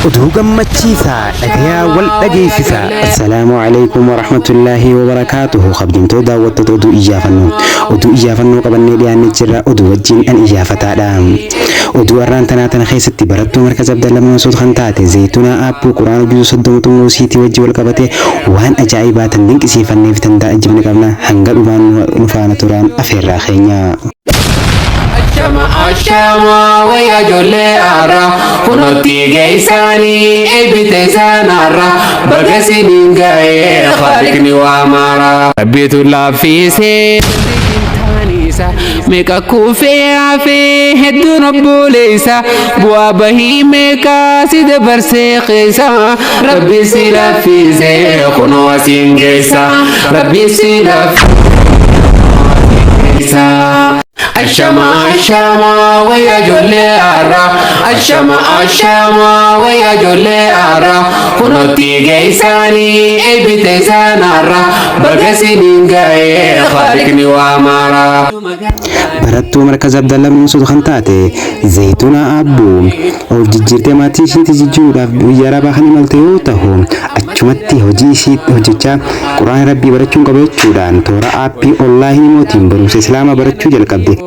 Oduu gammachiisaa dhagayaa wal dhageessisaa. Assalaamu alaikum warahmatullaahi wabarakaatuhu. Kabajamtoota daawwattoota oduu iyyaafannoo. Oduu iyyaafannoo qabannee dhiyaannee jirra. Oduu wajjin an iyyaafataadha. Oduu har'aan tanaa tana keessatti barattuu markaza Abdalla Mansuud kan taate Zaytunaa Aappuu Quraana juzuu 30 xumuruu siitii wajji wal qabate waan ajaa'ibaa tan dinqisiifannee fi tan ta'ajjibne qabna. Hanga dhumaan nu faana turaan afeerraa keenya. Ashama ashama wayya ijoollee har'a kunuutti geessanii eebbite isaan har'a baga siniin ga'ee khaliqni waa mara. Rabbitu laaffisee taanisa meeqa kuufee hafee hedduun obboleessa bu'aa bahii meeqa si dabarsee keessa rabbi si laaffisee kunoo asiin geessa rabbi si laaffisee. Ashama ashama wayya ijoollee har'a ashama ashama wayya ijoollee har'a kunuutti geessanii eebbite isaan har'a baga siniin ga'ee khaliqni waa mara. Barattuu markaza Abdallaa Mansuud kan taate Zaytunaa Aabbuu of jijjiirtee maatii ishiitti jijjiiruudhaaf biyya Arabaa kan imalte yoo ta'u, achumatti hojii ishii hojjechaa Quraana Rabbii barachuun qaba jechuudhaan toora aappii onlaayinii mootiin barumsa Islaamaa barachuu jalqabde.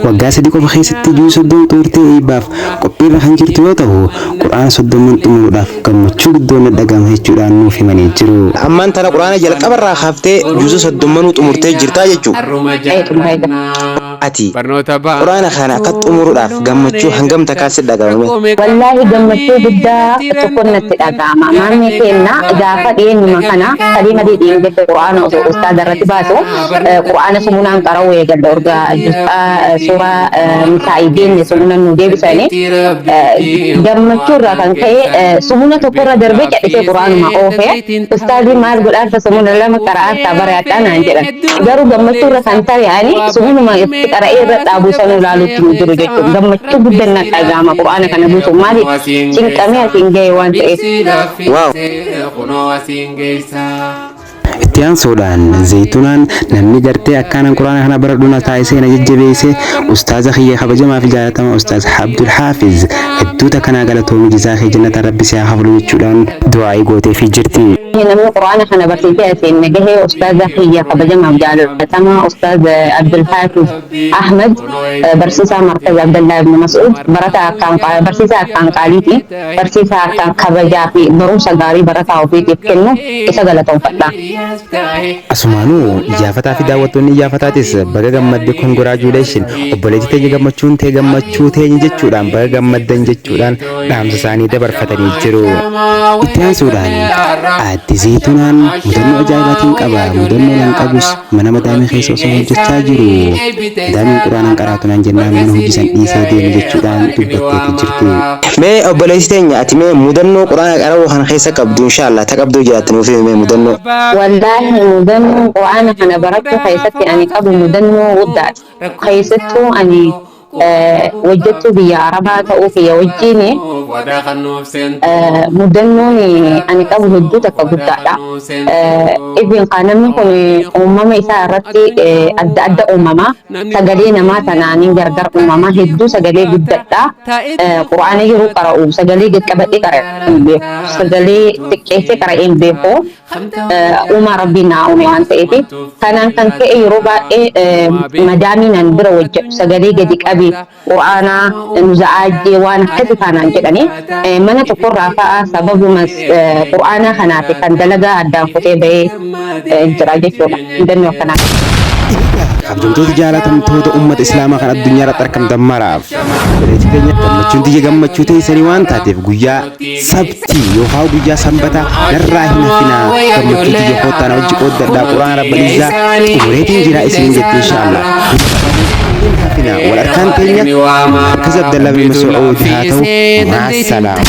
Waggaa 3 qofa keessatti juzuu 30 xumurtee eebbaaf qophiirra kan jirtu yoo ta'u, Quraana 30 xumuruudhaaf gammachuu guddoon na dhagahama jechuudhaan nuuf himanii jiru. Ammaan tana Quraana jalqabarraa kaaftee juzuu 30nuu xumurtee jirtaa jechuu. Xumuree jira. Ati Quraana kana akka xumuruudhaaf gammachuu hangam takkaa si dhagahame? Wallaahi gammachuu guddaa tokkon natti dhaga'ama. Maammee keenna gaafa dhiyeenyuma kana sadii madii dhiingette Qur'aana osoo ustaaza irratti baasu Qur'aana sumunaan qara'uu eegalla urga juz'aa suuraa nisaa'ii geenne sumunan nu deebisani gammachuu irraa kan ka'e sumuna tokko irra darbee cadhisee Qur'aanuma oofe. Ustaazi maal godhaarta sumuna lama qara'aarta bara naan jedhan. Garuu gammachuu irra kan ta'e ani sumunuma itti qara'ee irra dhaabuu sanuu ilaaluutti hin jiru jechuudha. Gammachuu guddaan na dhaga'ama Qur'aana kana buusuun maaliif cinqamee asiin ga'e waan ta'eef. Wow. Itti aansuudhaan Zaytunaan namni gartee akkaanan Quraana kana baradhu na taasisee na jajjabeesse ustaaza kiyya kabajamaa fi jaalatamaa Ustaaz Abdul Haafiz hedduu takkanaa galatoomii jazaa kee jannata Rabbi si haa kaflu jechuudhaan du'aa'ii gooteefii jirti. Namni Qur'aana kana barsiisee asiin na gahee ustaaza kiyya kabajamaaf jaalatamaa Ustaaz Abdul Haafiz Ahmad, barsiisaa markaza Abdallaa ibn Mas'ud, barataa akkaan barsiisaa akkaan qaaliiti, barsiisaa akkaan kabajaa fi barumsa gaarii barataa ofiitiif kennu isa galatoonfadha. Asumaanuu iyyaafataa fi daawwattoonni iyyaafataatis baga gammadde, congratulation, obboleettii teenya, gammachuun tee gammachuu teenya jechuudhaan, baga gammaddan jechuudhaan dhaamsa isaanii dabarfatanii jiru. Itti aansuudhaan aadde Zaytunaan mudannoo ajaa'ibaatiin qaba. Mudannoo nan qabus mana madaamii keessa osoo hojjechaa jiru madaamiin Quraanaan qaraatu naan jennaan mana hojii san dhiisee deeme jechuudhaan dubbatteeti jirti. Mee obboleessi teenya, ati mee mudannoo Quraana qara'uu kana keessa qabdu, inshaallah ta qabduu jiraatte, nuuf himi mee mudannoo. Wallaahi mudannoo Qur'aana kana barachuu keessatti ani qabu mudannoo guddaadha. Keessattuu ani hojjettuu biyya Arabaa ta'uu kiyya wajjin mudannoon ani qabu hedduu takka guddaadha. Ibn namni kun uumama isaa irratti adda adda uumama. Sagalee namaa tanaanii gargar uumama, hedduu sagalee guddadha. Qur'aana yeroo qara'u sagalee qaqqabadhee qara'ee hin beeku. Sagalee xiqqeessee qara'ee hin beeku. Uumaa Rabbiin naa uume waan ta'eef. Kanaan kan ka'e yeroo baay'ee madaamiin an bira hojjedhu sagalee gadi qabi, Qur'aanaa nu za'aajjee, waan akkasii kanaan jedhanii mana tokkorraa fa'a sababuma Qur'aanaa kanaaf kan dalagaa addaan kutee bahee jira jechuudha. Mudannoo akkanaa. Kabajamtoota jaalatamtoota uummata Islaamaa kan addunyaa irratti argamtan maraaf, obboleettii teenya gammachuun tiyya gammachuu teessanii waan taateef guyyaa Sabtii yookaan guyyaa Sanbataa narraa hin hafinaa, gammachuu tiyya koottaa na wajji qooddadhaa, Quraana Rabbal Izzaa xumureetiin jira isiniin jetti. Inshaallah hin hafinaa. Wal harkaan teenya markaza Abdallaa bin Mas'uud haa ta'u. Maasalaam.